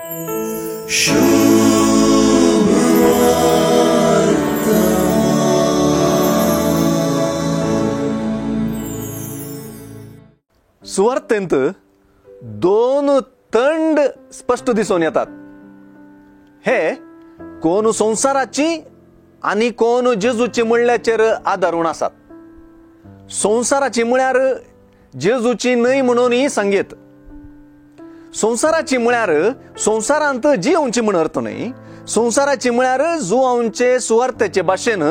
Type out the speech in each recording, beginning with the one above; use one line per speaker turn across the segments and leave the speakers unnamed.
सुवार्थेंत दोन तंड स्पश्ट दिसून येतात. हे कोण संवसाराची आनी कोण जेजूची म्हणल्याचेर आदारून आसात. संवसाराची म्हळ्यार जेजूची न्हय म्हणूनय सांगयत. संवसाराची म्हळ्यार संवसारांत जियोवची म्हण अर्थ न्हय. संवसाराची म्हळ्यार जुवांचे सुवार्थेचे भाशेन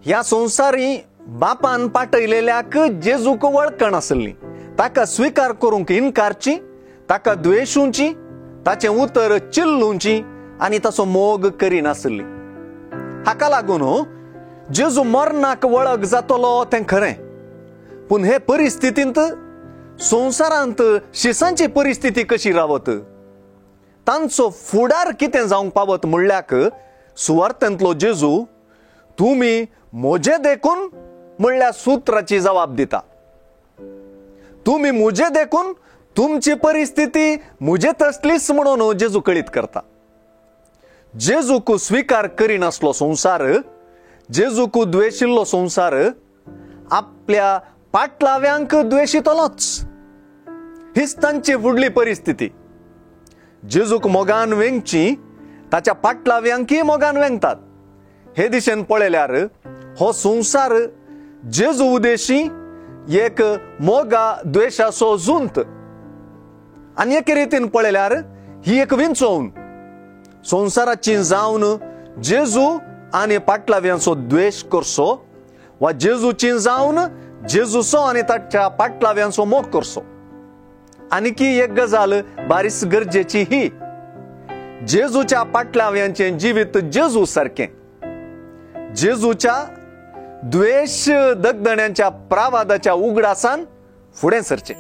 ह्या संवसारी बापान पाटयलेल्याक जेजूक वळखण आसली, ताका स्विकार करूंक इनकारची, ताका द्वेशुंची, ताचें उतर चिल्लुंची आनी ताचो मोग करिनासली. हाका लागून जेजू मरणाक वळख जातलो तें खरें, पूण हे परिस्थितींत संवसारांत शिसांची परिस्थिती कशी रावत, तांचो फुडार कितें जावंक पावत म्हणल्याक सुवार्थेंतलो जेजू तुमी म्हजे देखून म्हणल्या सुत्राची जबाब दिता. तुमी म्हजे देखून तुमची परिस्थिती म्हजे तसलीच म्हणून जेजू कळीत करता. जेजूक स्विकार करिनासलो संवसार, जेजूक द्वेशिल्लो संवसार आपल्या पाटलाव्यांक द्वेशितलोच. हीच तांची फुडली परिस्थिती. जेजूक मोगान वेंगची, ताच्या पाटलाव्यांकय मोगान वेंगतात. हे दिशेन पळयल्यार हो संवसार जेजू उदेशी एक मोगा द्वेशाचो जुंत, आनी एके रितीन पळयल्यार ही एक विंचोवन संवसाराची जावन जेजू आनी पाटलाव्यांचो द्वेश करचो वा जेजूची जावन जेजूचो आनी ताच्या पाटलाव्यांचो मोग करचो. आनीकी एक गजाल बारीस गरजेची ही, जेजूच्या पाटलाव्यांचें जिवीत जेजू सारकें, जेजूच्या द्वेश दगदण्यांच्या प्रावादाच्या उगडासान फुडें सरचें.